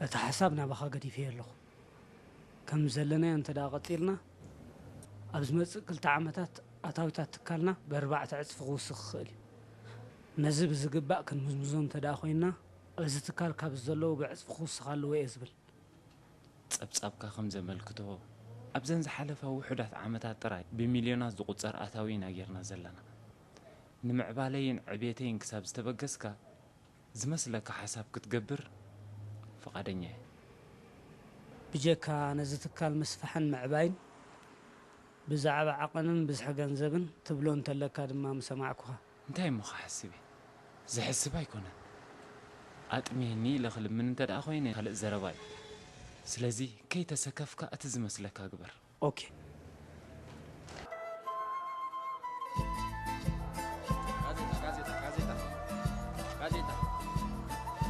እቲ ሓሳብ ናባኻ ገዲፈዮ ኣለኹ። ከም ዘለናዮ እንተ ደኣ ቀጺልና፣ ኣብ ዝመጽእ ክልተ ዓመታት ኣታዊታት ትካልና ብኣርባዕተ ዕጽፊ ክውስኽ ክኽእል እዩ። ነዚ ብዝግባእ ክንምዝምዞ እንተ ደኣ ኮይንና፣ እዚ ትካል ካብዚ ዘለዎ ብዕጽፊ ክውስኽ ኣለዎ እየ ዝብል። ጸብጻብካ ከም ዘመልክቶ፣ ኣብዘን ዝሓለፋ ውሑዳት ዓመታት ጥራይ ብሚልዮናት ዝቑጸር ኣታዊ ኢና ጌርና ዘለና። ንምዕባለይን ዕቤተይን ክሳብ ዝተበገስካ፣ ዝመስለካ ሓሳብ ክትገብር ፍቓደኛ እየ። ብጀካ ነዚ ትካል ምስፋሕን ምዕባይን፣ ብዛዕባ ዓቐንን ብዝሒ ገንዘብን ትብሎ እንተለካ ድማ ምሰማዕኩኻ። እንታይ እሞ ክሓስብ እየ? ዝሕስብ ኣይኮነን። ኣጥምየኒ ኢለ ክልምን እንተ ደኣ ኮይነ ካልእ ዘረባ እዩ። ስለዚ ከይተሰከፍካ እቲ ዝመስለካ ግበር። ኦኬ። ጋዜጣ፣ ጋዜጣ፣ ጋዜጣ። ጋዜጣ።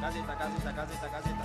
ጋዜጣ፣ ጋዜጣ፣ ጋዜጣ፣ ጋዜጣ።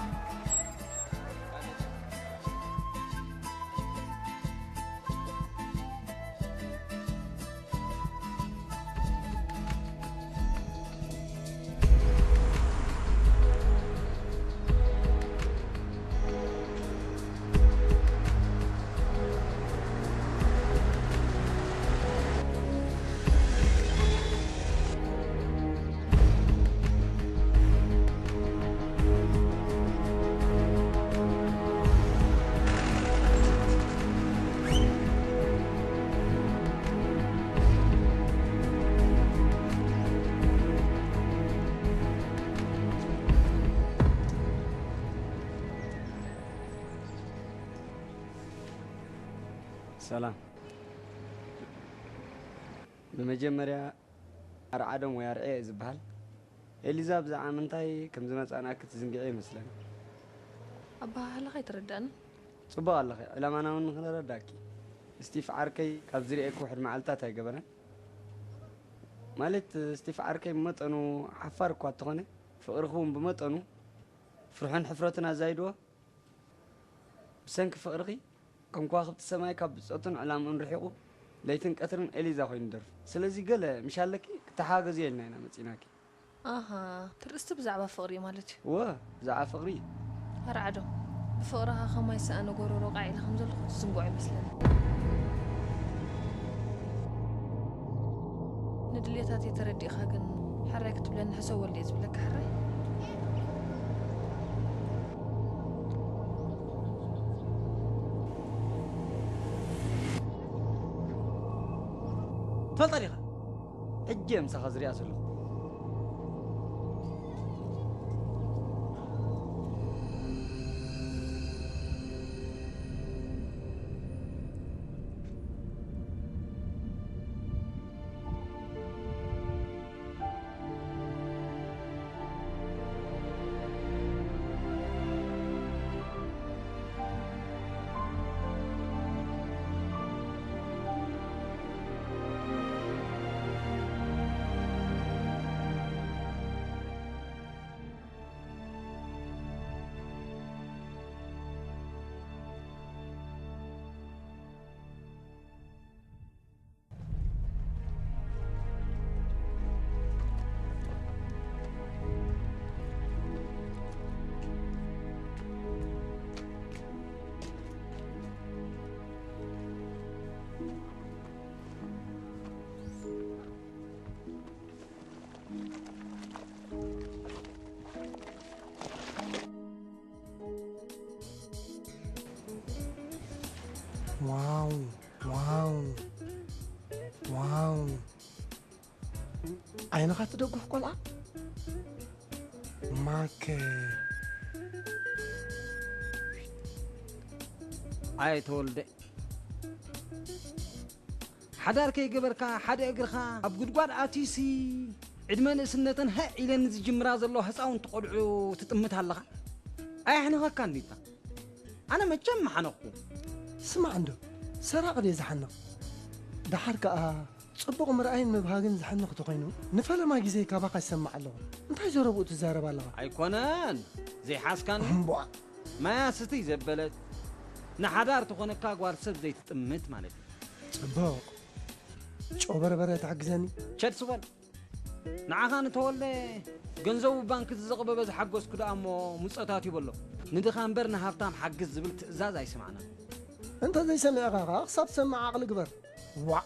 ሰላም። ብመጀመርያ ኣርዓዶም ወይ ኣርዕየ እየ ዝበሃል። ኤሊዛ ብዛዕባ ምንታይ ከም ዝመጻእናኪ ትዝንግዒ ይመስለኒ። ኣበሃህላኻ ኣይተረድኣንን። ጽቡቕ ኣለኺ። ዕላማና እውን ንኽንረዳእኪ። ስቲፍ ዓርከይ ካብ ዝርእየኪ ውሕድ መዓልታት ኣይገበረን። ማለት፣ ስቲፍ ዓርከይ ብመጠኑ ሓፋር እኳ እንተኾነ፣ ፍቕርኺ እውን ብመጠኑ ፍርሑን ሕፍረቱን ኣዛይድዎ። ብሰንኪ ፍቕርኺ፣ ከም ከዋኽብቲ ሰማይ ካብ ብጾቱን ዕላምኡን ርሒቑ፣ ለይትን ቀትርን ኤሊዛ ኮይኑ ይደርፍ። ስለዚ ገለ ምሽ ኣለኪ፣ ክተሓጋገዝዮ ኢልና ኢና መጺእናኪ። ኣሃ፣ ትርእስቲ ብዛዕባ ፍቕሪ እዩ ማለት እዩ። እወ፣ ብዛዕባ ፍቕሪ እዩ። ኣርዓዶ፣ ብፍቕርኻ ከማይ ዝሰኣነ ጎረሮ ቃዕ ኢለ ከም ዘለኹ ትዝንግዖ ይመስለኒ። ንድሌታተይ ተረዲእካ ግን ሕራይ ክትብለኒ ሕሰብ ወልደ እየ ዝብለካ ሕራይ። ትፈልጣ ዲኻ? ሕጂ እየ ምሳኻ ዝሪኣ ዘለኹ። ዋው፣ ዋው፣ ዋው። ዓይንኻ ትደጉሕ ቆልዓ። ማከ። ኣይ ተወልደ። ሓዳር ከይገበርካ ሓደ እግርኻ ኣብ ጉድጓድ ኣትዩሲ፣ ዕድመ ንእስነተን ሃዕ ኢለን ዝጅምራ ዘለዋ ህፃውንቲ ቆልዑ ትጥምት ኣለኻ። ኣየሕንኸካን ዲታ? ኣነ መቸም ምሓነኽኩ። ስማዕ እንዶ፣ ሰራቒ ድየ ዝሓንኽ? ደሓር ከኣ ጽቡቕ ምርኣይን ምብሃግን ዘሕንኽ ተኾይኑ፣ ንፈለማ ግዜ ካባኻ ይሰማዕ ኣለኹ። እንታይ ዘረብኡ ትዛረብ ኣለኻ? ኣይኮነን፣ ዘይሓዝካኒ። እምቧእ። ማያ ስትይ ዘበለት፣ ንሓዳር ተኾነካ ጓል ሰብ ዘይትጥምት ማለት እዩ። ጽቡቕ። ጨው በርበረ ትሕግዘኒ? ቸድ ስበል። ንዓኻ ንተወልደ ገንዘቡ ባንክ ዝዘቕበበ ዝሓገዝኩ ደኣ እሞ ሙጸታት ይበሎ። ንድኻ እምበር ንሃብታም ሓግዝ ዝብል ትእዛዝ ኣይሰማዕናን። እንተ ዘይሰሚዕኻ ኸኣ ክሳብ ትሰምዕ ዓቕሊ ግበር። ዋዕ!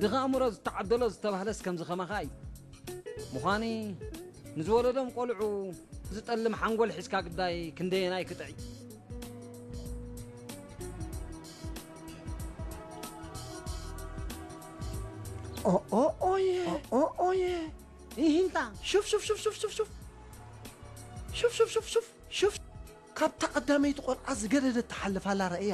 ድኻ ኣእምሮ ዝተዓደሎ ዝተባህለስ ከም ዝኸማኻ እዩ። ምዃኒ ንዝወለዶም ቆልዑ ዝጠልም ሓንጎል ሒዝካ ግዳይ ክንደየናይ ክጥዒ። ኦኦኦየ። ኦኦኦየ። ይሂንታ። ሹፍ ሹፍ ሹፍ ሹፍ ሹፍ ሹፍ። ሹፍ ሹፍ ሹፍ ሹፍ ሹፍ። ካብታ ቀዳመይቲ ቆልዓ ዝገደደት ትሓልፍ ኣላ ረእያ።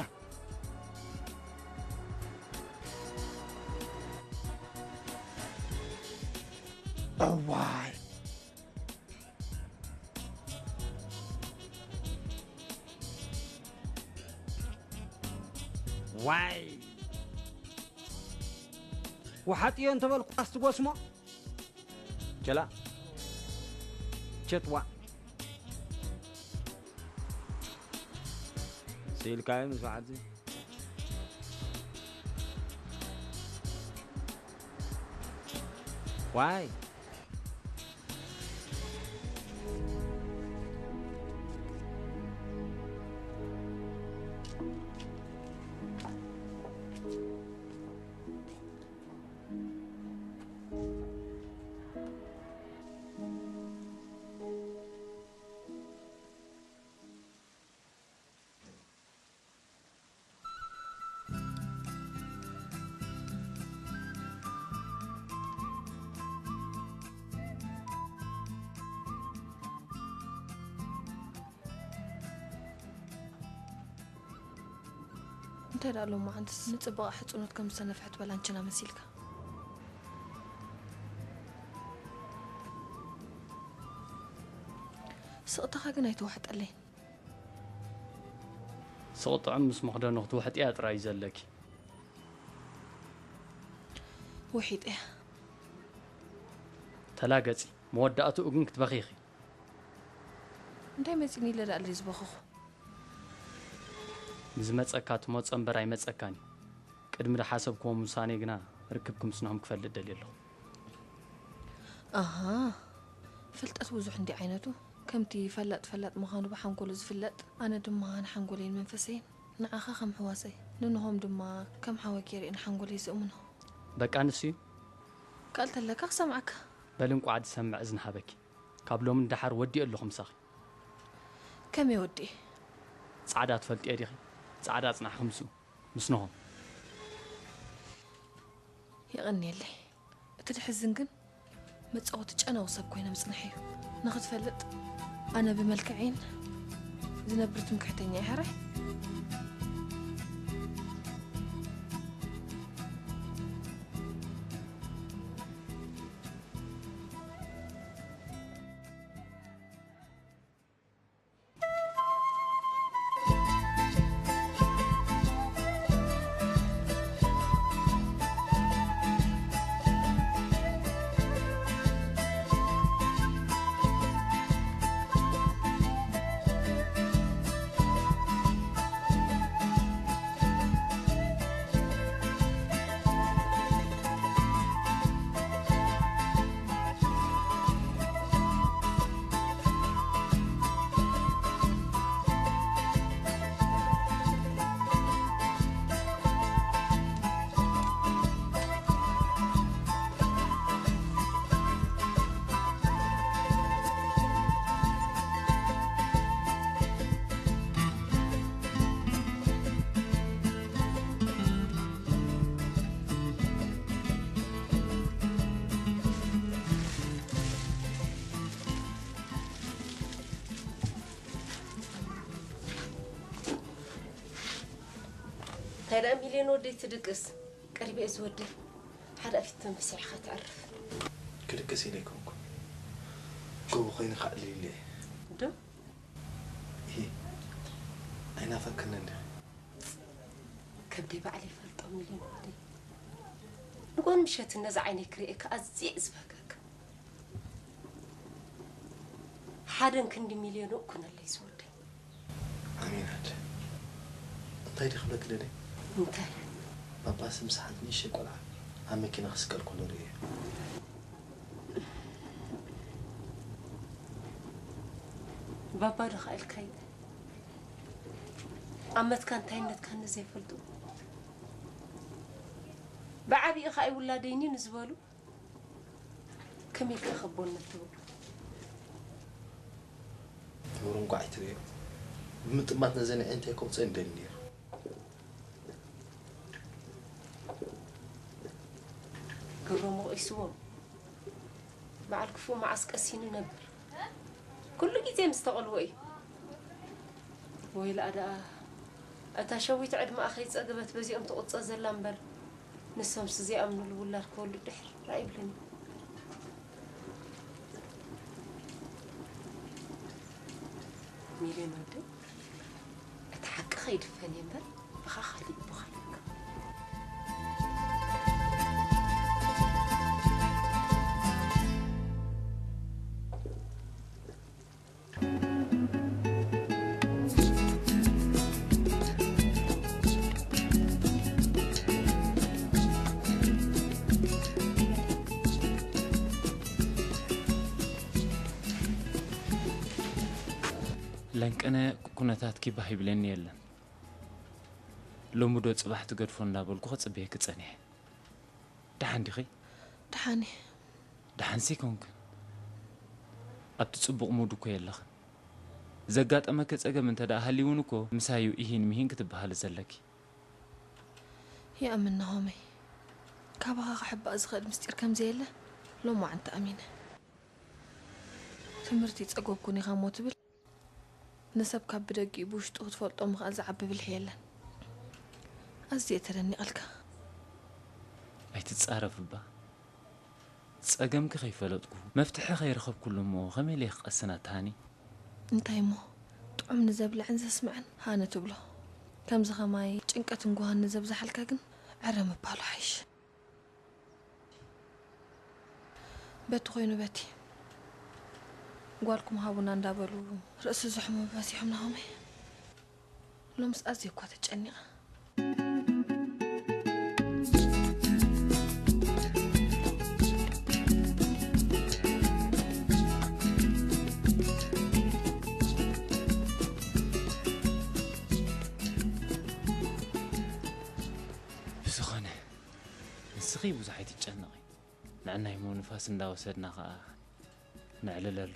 እዋይ። ዋይ። ወሓጥዮ እንተበልኩ ኣስትጎስሞ። ቸላ። ቸትዋ። ስኢልካዮ ምስ በዓልቲ። ዋይ። እንታይ ደኣ ሎማዓንትስ ንጽባቐ ሕጽኖት ከም ዝተነፍሐት በላንችና መሲልካ? ስቕታኻ ግን ኣይተዋሕጠለይን። ስቕ ጥዑም ምስ መኽደኑ ክትውሕጥያ ጥራይ እዩ ዘለኪ። ውሒጠያ። ተላገጺ፣ መወዳእትኡ ግን ክትበኺ ኢኺ። እንታይ መጺኒ ኢለ ደኣ ኣለይ ዝበኸኹ? ንዝመጸካ ትመጾ እምበር ኣይመጸካን እዩ። ቅድሚ ዝሓሰብክዎም ውሳኔ ግና ርክብኪ ምስኖም ክፈልጥ ደልየ ኣለኹ። ኣሃ፣ ፍልጠት ብዙሕ እንዲ ዓይነቱ። ከምቲ ፈላጥ ፈላጥ ምዃኑ ብሓንጎሉ ዝፍለጥ፣ ኣነ ድማ ንሓንጎለይን መንፈሰይን ንዓኻ ከም ሕዋሰይ፣ ንንሆም ድማ ከም ሓወ ገይረ እየ ንሓንጎለይ ዝእምኖ። በቃ ንሱ እዩ? ካልእ ተለካ ክሰምዓካ። በሊ እንቋዕ ዝሰምዕ እዝኒ ሃበኪ። ካብ ሎሚ ንደሓር ወዲኤ ኣለኹ ምሳኺ። ከመይ ወዲኤ? ጻዕዳ ትፈልጥዮ ዲኺ? ጻዕዳ ጽናሕኺ ምስኡ፣ ምስ ነሆም። የቐንየለይ። እቲ ድሕዝን ግን መጻወቲ ጨናዊ ሰብ ኮይነ ምጽንሐ እዩ። ንኽትፈልጥ፣ ኣነ ብመልክዐይን ዝነብር ትምክሕተኛ እየ። ሕራይ። እንታይ ደኣ ሚልዮን ወደይ ትድቅስ? ቀሪበ እየ ዝወደይ። ሓደ ኣፊት ተንፍሰ ኢኻ ተዕርፍ። ክድቅስ ኢለ ኣይኮንኩ። ጎቦ ኮይነ ከዕልል ኢለ እየ። ዶ? ኢሂ። ኣይናፈቅክንን ዲኺ? ከብደይ ባዕለይ ይፈልጦ ሚልዮን ወደይ። ንጎን ምሸት ነዚ ዓይነይ ክርእየካ ኣዝየ እየ ዝበህገግ። ሓደን ክንዲ ሚልዮን እኩነለይ ዝወደይ። ኣሜን ኣደ። እንታይ ድየ ክብለኪ ደልየ? እንታይ? ባባስ ምስ ሓንቲ ንእሽተይ ቆልዓ ኣብ መኪና ክስቀል ከሎ ርእየ። ባባ ዶ ከኣ ኢልካዮ? ኣመትካ እንታይነትካ ንዘይፈልጡ፣ ብዓቢኡ ከኣ ይውላደይኒ ንዝበሉ ከመይ ኢልካ ከቦነት ትብሉ? ክብሩ እንኳዕ ኣይትርእዮ። ብምጥማት ነዘን ኣዒንተይ ከውፅአን ይደሊ ነይሩ። ግብሮም ወቒስዎም። በዓል ክፉእ መዓስ ቀሲኑ ነብር? ኩሉ ግዜ ምስ ተቐልዎ እዩ። ወይልኣ ደኣ እታ ሸዊት ዕድመኣ ከይጸገበት በዚኦም ትቕጸ ዘላ እምበር፣ ንሶምስ ዘይኣምኑሉ ውላድ ክወልዱ ድሕር ኣይብልን እዩ። ሚልዮን ወደይ፣ እቲ ሓቂ ከይድፈን እየ እምበር፣ ብኻ ካሊእ እቦኻ ኣለካ። ለንቅነ ኩነታትኪ ባህ ይብለኒ የለን። ሎሚ ዶ ጽባሕ ትገድፎ እንዳበልኩ ክጽበየኪ ጸኒሐ። ደሓን ዲኺ? ደሓን እየ። ደሓንሲ ኮንክ ኣብቲ ጽቡቕ ሙድ እኮ የለኽን። ዘጋጠመኪ ጸገም እንተ ደኣ ሃልዩ እውን እኮ ምሳዩ ኢሂን ምሂን ክትበሃሊ ዘለኪ። ይኣምን ናሆመይ፣ ካባኻ ክሕባእ ዝኽእል ምስጢር ከም ዘየለ ሎማዓንቲ ኣሚነ። ትምህርቲ ይጸገብኩን ኢኻ እሞ ትብል፣ ንሰብ ካብ ብደጊኡ ብውሽጡ ክትፈልጦ ምኽኣል ዝዓቢ ብልሒ የለን። ኣዝየ ተደኒቐልካ። ኣይትጻረፍ እባ። ጸገምኪ ከይፈለጥኩ መፍትሒ ከይረኸብኩሉ እሞ ከመይ ኢለ ክቐስን ኣታ ሃኒ? እንታይ እሞ ጥዑም ንዘብልዕን ዘስምዕን ሃኒ ትብሎ። ከምዚ ኸማይ ጭንቀትን ጓህን ንዘብዝሓልካ ግን ዕረ ምባሉ ሓይሽ። በቲ ኮይኑ በቲ ጓልኩም ሃቡና እንዳበሉ ርእሲ ዝሕሙ በዚሖም ናሆመይ። ሎምስ ኣዝየ እኳ ተጨኒቐ። ብዝኾነ ንስኺ ብዙሕ ኣይትጨነቒ። ንዕናይ እሞ ንፋስ እንዳወሰድና ኸኣ ነዕልለሉ።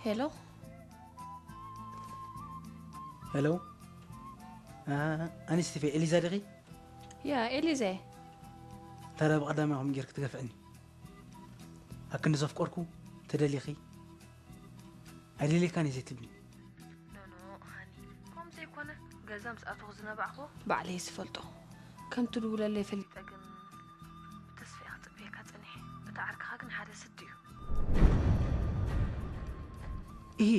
ሄሎ። ሄሎ። ኣንስቲ ፌ ኤሊዛ ዲኺ? ያ ኤሊዜ። ታዲያ ብቐዳማይ ከም ጌርክ ትገፍዕኒ? ኣብ ክንዲ ዘፍቀርኩ ተደሊኺ ኣይደልየካን እየ ዘይትብልኒ? ኖኖ ሃኒ፣ ከምኡ ዘይኮነ ገዛ ምስ ኣተኹ ዝነባዕኹ ባዕለይ ዝፈልጦ። ከም ትድውለለይ ፈሊጠ ግን ብተስፋ እየ ክጽበየካ ጸኒሐ። እቲ ዓርክኻ ግን ሓደ ስዲ እዩ። እሂ።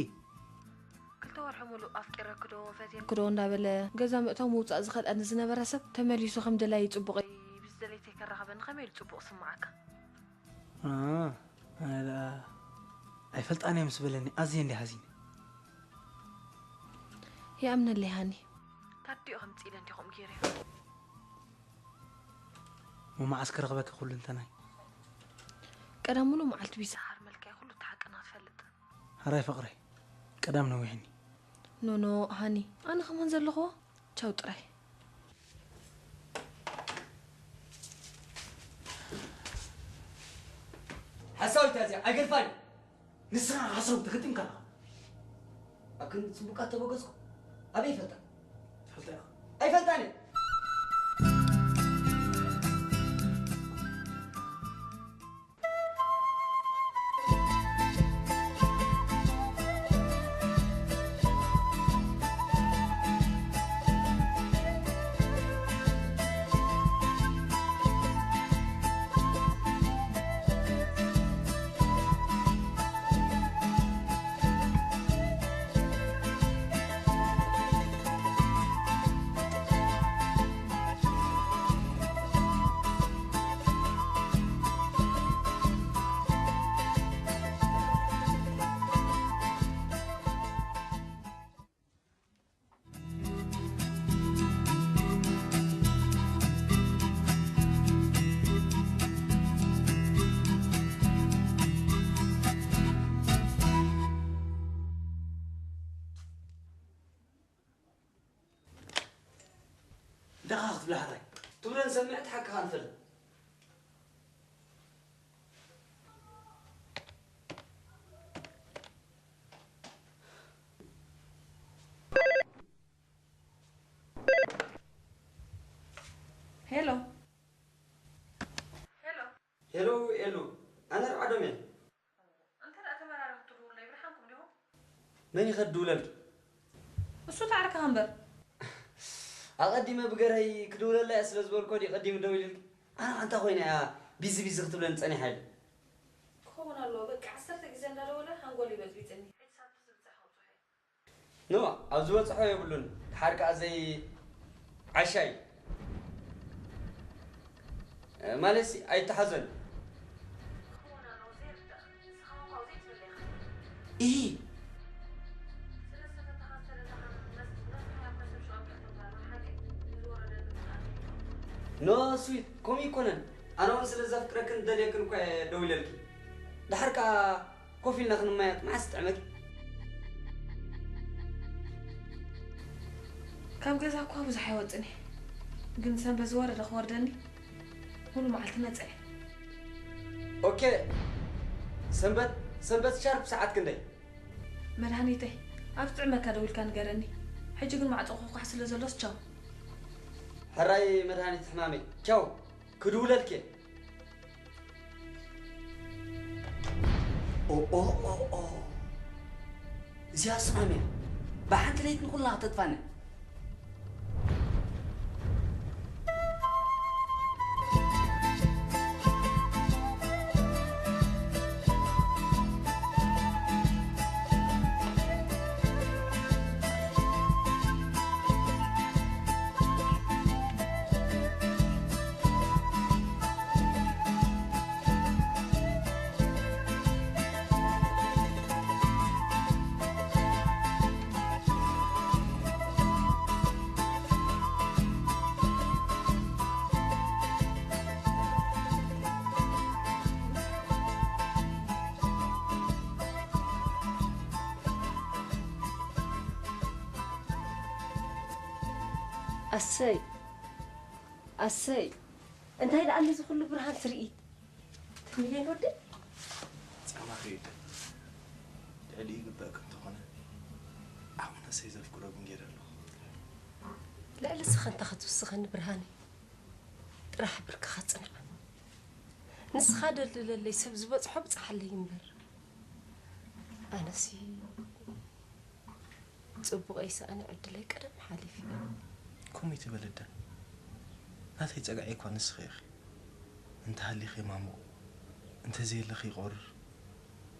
ክልተ ወርሒ ሙሉእ ኣፍቂረኪ ዶ ፈትየኪ ዶ እንዳበለ ገዛ ምእታው ምውጻእ ዝኸልኣኒ ዝነበረ ሰብ ተመሊሱ ከም ደላዪ ጽቡቐይ ብዝደለይተይ ከራኽበኒ ከመይ ኢሉ ጽቡቕ ስምዓካ? ኣነ ደኣ ኣይፈልጣን እየ ምስ በለኒ ኣዝየ እንዲ ሓዚነ። ይኣምነለይ ሃኒ። ታዲኡ ከምጽእ ኢለ እንዲ ከምኡ ገይረ። እሞ መዓስ ክረኽበኪ ኩሉ እንተናይ? ቀዳም ሙሉእ መዓልቲ ቢሳ ሃርመልካዮ ኩሉ እቲ ሓቅና ትፈልጥ። ሕራይ ፍቕረይ፣ ቀዳም ነዊሕኒ። ኖኖ ሃኒ፣ ኣነ ከማን ዘለኹዎ ቻው ጥራይ። ሓሳዊት እያ እዚኣ፣ ኣይገድፋን እዩ። ንስኻ ሓሳዊ ተገጢምካ ኣለኻ። ኣብ ክንዲ ጽቡቃት ተበገጽኩ። ኣበይ ይፈልጣ? ትፈልጣ ኢኻ። ኣይፈልጣን እየ። ኢኻ ክትብላ ሕራይ። ትብሎ ንሰምዕ፣ እቲ ሓቂ ኸኣ ንፈልጥ። ሄሎ። ሄሎ። ሄሎ ኤሉ፣ ኣነ ርዓዶም እየ። እንተ ደኣ ተመራረኽቱ ድውለይ ብርሃንኩም ዲኹም? መን እዩ ከድውለልኪ? እሱ ታዕርካ እምበር። ኣቐዲመ ብገርሀይ ክድውለላ እየ ስለ ዝበልኮ ድዩ ቀዲሙ ደዊልልኪ? ኣነ ኣንታ ኮይነ እያ ቢዚ ቢዚ ክትብለኒ ጸኒሓ ኢለ። ክኸውን ኣለዎ። በቃ ዓሰርተ ግዜ እንዳደወለ ሃንጎል ይበጥቢጥኒ። ሕጂ ሳብ ዝብጻሕ ከብጽሖ እየ። ኖ፣ ኣብ ዝበጽሖ የብሉን። ድሓር ከኣ ዘይ ዓሻ እዩ። ማለትሲ ኣይተሓዞን። ክኸውን ኣለዎ ዘይርዳእ። ንስኻ እኳ ዘይትብል ኢኻ። ኢሂ። ስለ ዝተፈተኻ ዝተደላኻ ንመስ-፣ ነስኻ ያብ መሰብ ሸዋብ ይሕተታ ኣሎ። ሓቂ ንዝወረደ ምጽኣት እዩ። ኖ፣ ስዊት፣ ከምኡ ኣይኮነን። ኣነ እውን ስለ ዘፍቅረክን ዝደልየክን እኳ እየ ደው ኢለልኪ። ድሓር ከኣ ኮፍ ኢልና ክንመያየጥ መዓስ ይጥዕመኪ? ካብ ገዛ እኳ ብዙሕ ኣይወጽእን እየ። ግን ሰንበት ዝወረደ ክወርደኒ ሙሉ መዓልቲ ነጸ እየ። ኦኬ። ሰንበት፣ ሰንበት ሻርፕ ሰዓት ክንደይ? መድሃኒተይ፣ ኣብ ዝጥዕመካ ደዊልካ ንገረኒ። ሕጂ ግን ማዕጾ ኳሕኳሕ ስለ ዘሎስ ቻው። ሕራይ መድሃኒት ሕማመይ። ቻው። ክድውለልኪ እየ። ኦ፣ ኦ፣ ኦ፣ ኦ። እዚኣ ስማም እያ። ብሓንቲ ለይቲ ንኹልና ከተጥፋና። ኣሰይ፣ ኣሰይ፣ እንታይ ደኣ እዚ ኩሉ ብርሃን ትርኢት? ሚልዮን ወደይ? ጻማኺ ይደ ልዕሊ ይግበእክ እንተኾነ፣ ዓቕሚ ነሰይ ዘፍቅሮ ግን ገይረ ኣለኹ። ልዕሊ ስኸ እንተ ኸትውስኸኒ ብርሃነይ፣ ጥራሕ ብርክኻ ጽንዓ። ንስኻ ደልድለለይ ሰብ ዝበጽሖ ብጽሓለይ እምበር። ኣነሲ ጽቡቐይ ሰኣነ ዕድለይ ቀደም ሓሊፉ እዩ። ከምኡ ይትበል እደ። ናተይ ጸግዒ እኳ ንስኺ ኢኺ። እንተ ሃሊኺ ማሙቕ፣ እንተ ዘየለኺ ይቖርር።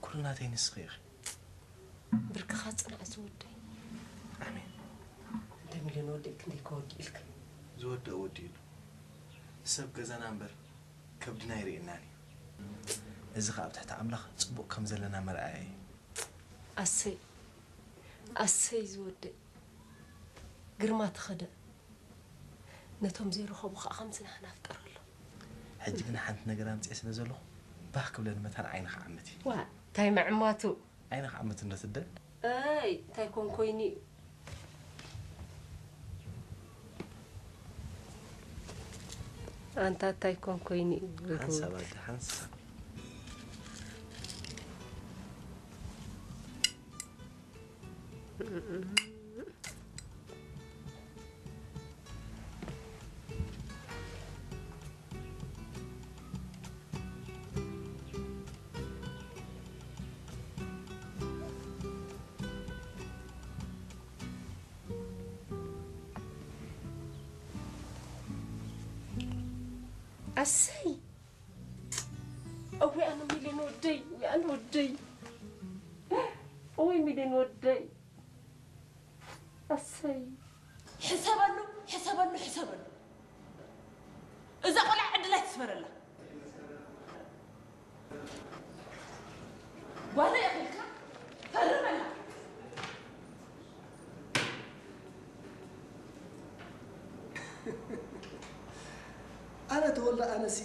ኩሉ ናተይ ንስኺ ኢኺ። ብርክኻ ጽናዕ ዝወደይ። ኣሜን። እንተ ሚልዮን ወደይ ክንደይ ከወድእ ኢልካ? ዝወደእ ወዲእሉ። ሰብ ገዛና እምበር ከብድና ይርእየናን እዩ። እዚ ኸኣ ኣብ ትሕቲ ኣምላኽ ጽቡቕ ከም ዘለና መርኣያ እዩ። ኣሰይ፣ ኣሰይ ዝወደይ። ግርማ ተኸደ። ነቶም ዘይረኸቡ ኸኣ ከምዚ ናህና ፍጠረሎም። ሕጂ ግን ሓንቲ ነገር ኣምጽኤ ስለ ዘለኹ፣ ባህ ክብለኒ መታን ዓይኒ ክዓምት እዩ። ዋ፣ እንታይ ምዕማቱ? ዓይኒ ክዓምት እንዶ ትደ? ኣይ፣ እንታይ ኮን ኮይኑ እዩ? ኣንታ እንታይ ኮን ኮይኑ እዩ? ርጉም። ሓንሳብ ኣደ፣ ሓንሳብ። ኣሰይ! እወይ ኣነ ሚልዮን ወደይ፣ ወይ ኣነ ወደይ። እወይ ሚልዮን ወደይ። ኣሰይ። ሕሰበሉ፣ ሕሰበሉ፣ ሕሰበሉ። እዛ ቆልዓ ዕድላ ኣይትስበረላ። ጓለይ ኣኺልካ ፈርመላ። ኣነ ተወልደ ኣነሲ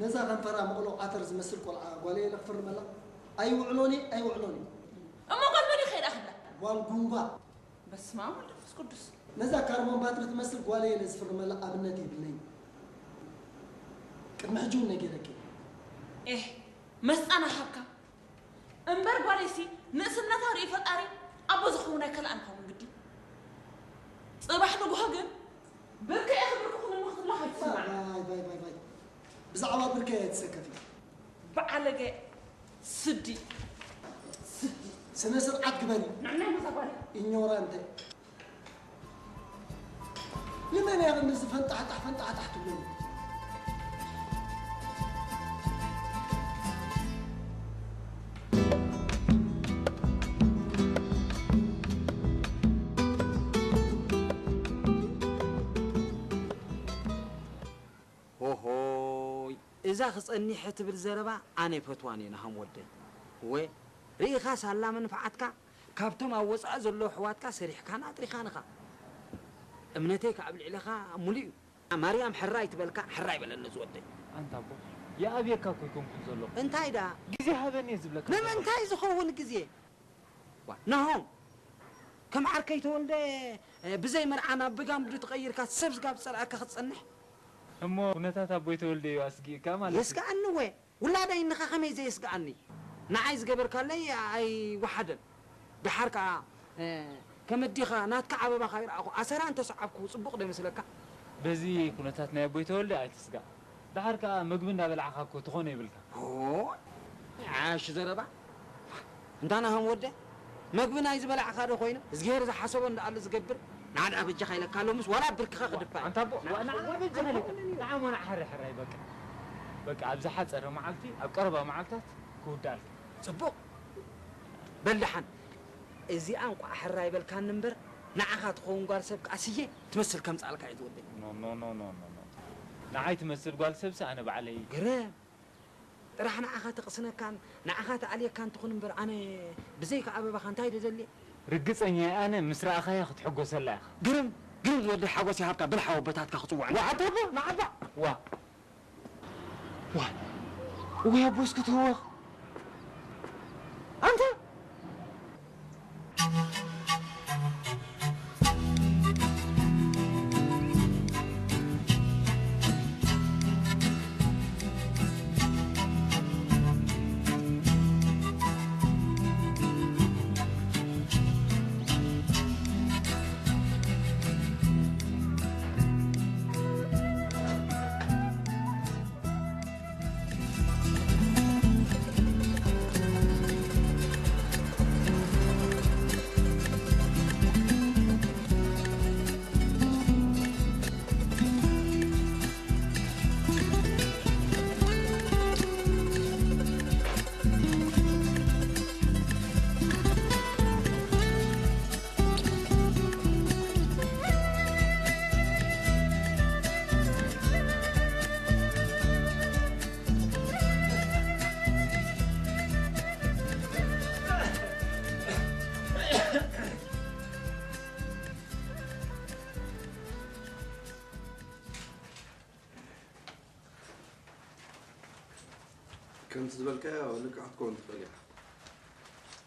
ነዛ ከንፈራ መቕሎ ዓተር ዝመስል ቆልዓ ጓለይ ኢለ ክፍርመላ? ኣይውዕሎን እየ፣ ኣይውዕሎን እየ። እሞ ጓል መን እዩ ከይዳ ክብላ? ጓል ጉንጓ። በስመ ኣብ ወወልድ ወመንፈስ ቅዱስ። ነዛ ካርቦን ባትሪ ትመስል ጓለይ እየ ነዚ ፍርመላ ኣብነት የብለይን። ቅድሚ ሕጂ እውን ነጊረኪ። ኤህ መስጣና ሃብካ እምበር ጓለይሲ ንእስነታ ርኢ ፈጣሪ ኣቦ ዝኸውን ኣይከልኣን ኸውን ግዲ። ጽባሕ ንግሆ ግን ብርኪ እየ ክብርኪ ኩን ምክትላኽ ኣይትስማዕ። ባይ ባይ ባይ ባይ። ብዛዕባ ብርከ እየ ትሰከፊ። በዓለገ ስዲ ስዲ ስነ ስርዓት ግበሪ። ንዕናይ መዛ ጓለይ ኢኞራንተ። ንመን እያ ክንድዚ ፈንጣሕጣሕ ፈንጣሕጣሕ ትብለኒ? ሆሆይ እዛ ክጸኒሕ ትብል ዘረባ ኣነ ይፈትዋን እየ ናሃም ወደይ። እወ ርኢኻ ሳላ መንፍዓትካ ካብቶም ኣብ ወጻኢ ዘለዉ ኣሕዋትካ ሰሪሕካን ኣጥሪኻን ኢኻ። እምነተይ ከኣ ኣብ ልዕለኻ ሙሉእ እዩ። ማርያም ሕራይ ትበልካ ሕራይ በለኒ ዝወደይ። ኣንታ ኣቦ ይኣብየካ እኮ ኣይኮንኩን ዘለኹ። እንታይ ደኣ ግዜ ሃበኒ እየ ዝብለካ ዘለኹ። ንምንታይ ዝኸውን ግዜ? ዋ ናሆም ከም ዓርከይ ተወልደ ብዘይ መርዓ ናብ ብጋምዱ ተቐይርካ ሰብ ስጋብ ዝጸልኣካ ክትጸንሕ? እሞ ኩነታት ኣቦይ ተወልደ እዩ ኣስጊእካ ማለት እዩ። የስግኣኒ እወ ውላደይ እንኻ ከመይ ዘየስግኣኒ ንዓይ ዝገበርካለይ ኣይወሓደን ደሓር ከኣ ከም ኣዴኻ ናትካ ዓበባ ካይረኣኹ ኣሰራ እንተሰዓብኩ ጽቡቕ ዶ ይመስለካ በዚ ኩነታት ናይ ኣቦይ ተወልደ ኣይትስጋእ ደሓር ከኣ ምግቢ እንዳበላዕኻ እኮ ትኾኖ ይብልካ ዓሽ ዘረባ እንታ ናሆም ወደ መግቢ ናይ ዝበላዕኻ ዶ ኮይኑ እዝግሄር ዝሓሰቦ እንዳኣሉ ዝገብር ንዓድኣ በጃኻ ኢለካ ሎምስ ዋላ ብርክኻ ክድፋ እዩ። ኣንታ ኣቦ ንዓ በጃኻ ኢለካ ንዓ ሞና ሕራይ ሕራይ በቃ በቃ ኣብ ዝሓጸረ መዓልቲ ኣብ ቀረባ መዓልታት ክውዳኣልካ። ጽቡቕ በል ደሓን እዚኣ እንቋዕ ሕራይ በልካኒ እምበር ንዓኻ ትኸውን ጓል ሰብ ከኣ ስየ ትመስል ከምጽኣልካ እየ ዝወደይ። ኖ ኖ ኖ ኖ ኖ ንዓይ ትመስል ጓል ሰብሲ ኣነ ባዕለይ። ግርም ጥራሕ ንዓኻ ተቕስነካን ንዓኻ ተኣልየካን ትኹን እምበር ኣነ ብዘይካ ኣበባኻ እንታይ ደደልየ? ርግጸኛ እየ ኣነ ምስ ረኣኻያ ክትሕጎሰላ ኢኻ። ግርም ግርም ዝወደይ ሓጎስ ይሃብካ በል ሓወቦታትካ ክጽውዑ። ዋ ኣታ ኣቦ ንዓባ ዋ ዋ እወ ኣቦ እስኪ ትህወኽ ኣንታ ከምቲ ዝበልካዮ ልክዕ ክትከውን ትኽእል ኢኻ።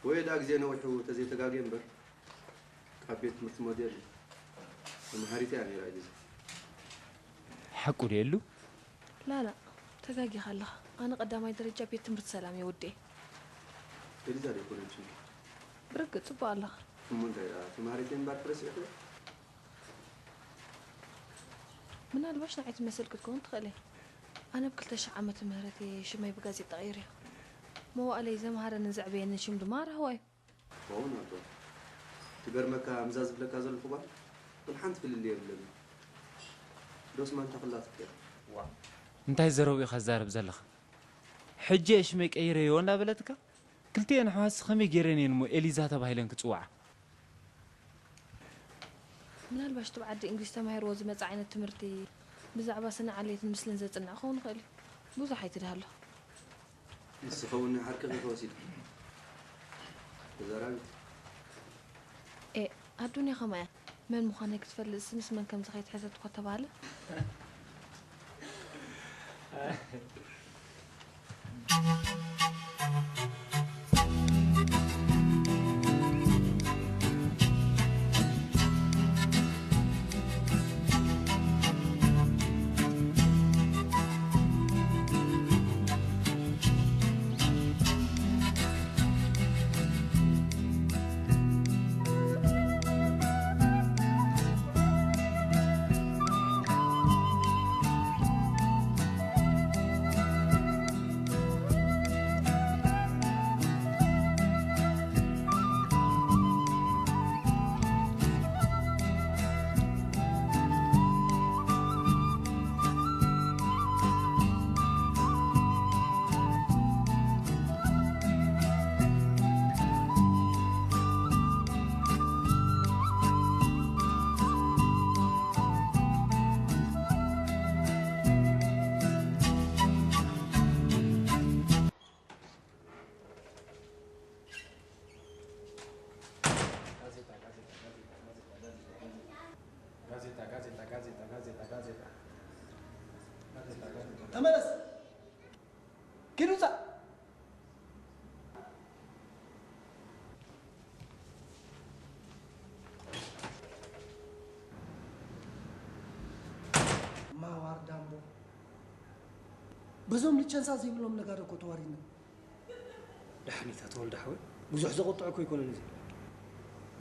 ወይ ደኣ ግዜ ነዊሑ ተዘይተጋግየ እምበር ካብ ቤት ትምህርቲ ሞዴል ተምሃሪት እያ ነይራ ኤሊዛ። ሓቁ ድዩ ኤሉ? ላላ ተጋጊኻ ኣለኻ። ኣነ ቀዳማይ ደረጃ ቤት ትምህርቲ ሰላም እየ ወዲኤ። ኤሊዛ ዶ ኣይኮነችን? ብርግጽ ጽቡቕ ኣለኻ። እሞ እንታይ ደኣ ተምሃሪት እየ እምበር ትረስዒኽዮ? ምናልባሽ ንዓይ ትመስል ክትከውን ትኽእል እያ። ኣነ ብ ክልተ ሽሕ ዓመተ ምህረት እየ ሽመይ ብጋዜጣ ቀይረዮ። መዋእለይ ዘምሃረንን ዘዕበየንን ሽም ድማ ራህዋ እዩ። ክኸውን ኣልቦ። ትገርመካ፣ ምስዛ ዝብለካ ዘለኹ ጓል ወላ ሓንቲ ፍልልይ የብለንን። ዶስ ማንታ ኩላ ትፍቅር። እንታይ ዘረቡ ኢኻ ትዛረብ ዘለኻ? ሕጂ እየ ሽመይ ቀይረዮ እንዳበለትካ? ክልቲኤን ኣሕዋትሲ ከመይ ገይረን እየን እሞ ኤሊዛ ተባሂለን ክጽውዓ? ምናልባሽ እቲ ኣብ ዓዲ እንግሊዝ ተማሂርዎ ዝመጸ ዓይነት ትምህርቲ ብዛዕባ ስነ ዓሌትን ምስልን ዘጽንዕ ክኸውን ይኽእል እዩ። ብዙሕ ኣይትድሃሎ። ንስኺ እውን ናይ ዓርክኺ ኢኺ ወሲድኪ። ተዛራቢት። ኤእ፣ ኣዱንያ ኸማይ እያ። መን ምዃነይ ክትፈልጥሲ ምስ መን ከም ዝኸይድ ሕተት እኳ ተባህለ። ጋዜጣ ጋዜጣ ጋዜጣ ጋዜጣ ጋዜጣ ጋዜጣ ጋዜጣ ተመለስ። ኪድ ውፃእ። ማዋር ዳምቦ በዞም ልቸንሳ ዘይብሎም ነጋዶ እኮ ተዋሪድና። ዳሕኒታ ተወልደ ሓወይ፣ ብዙሕ ዘቑጥዕ እኮ ኣይኮነን እዚ።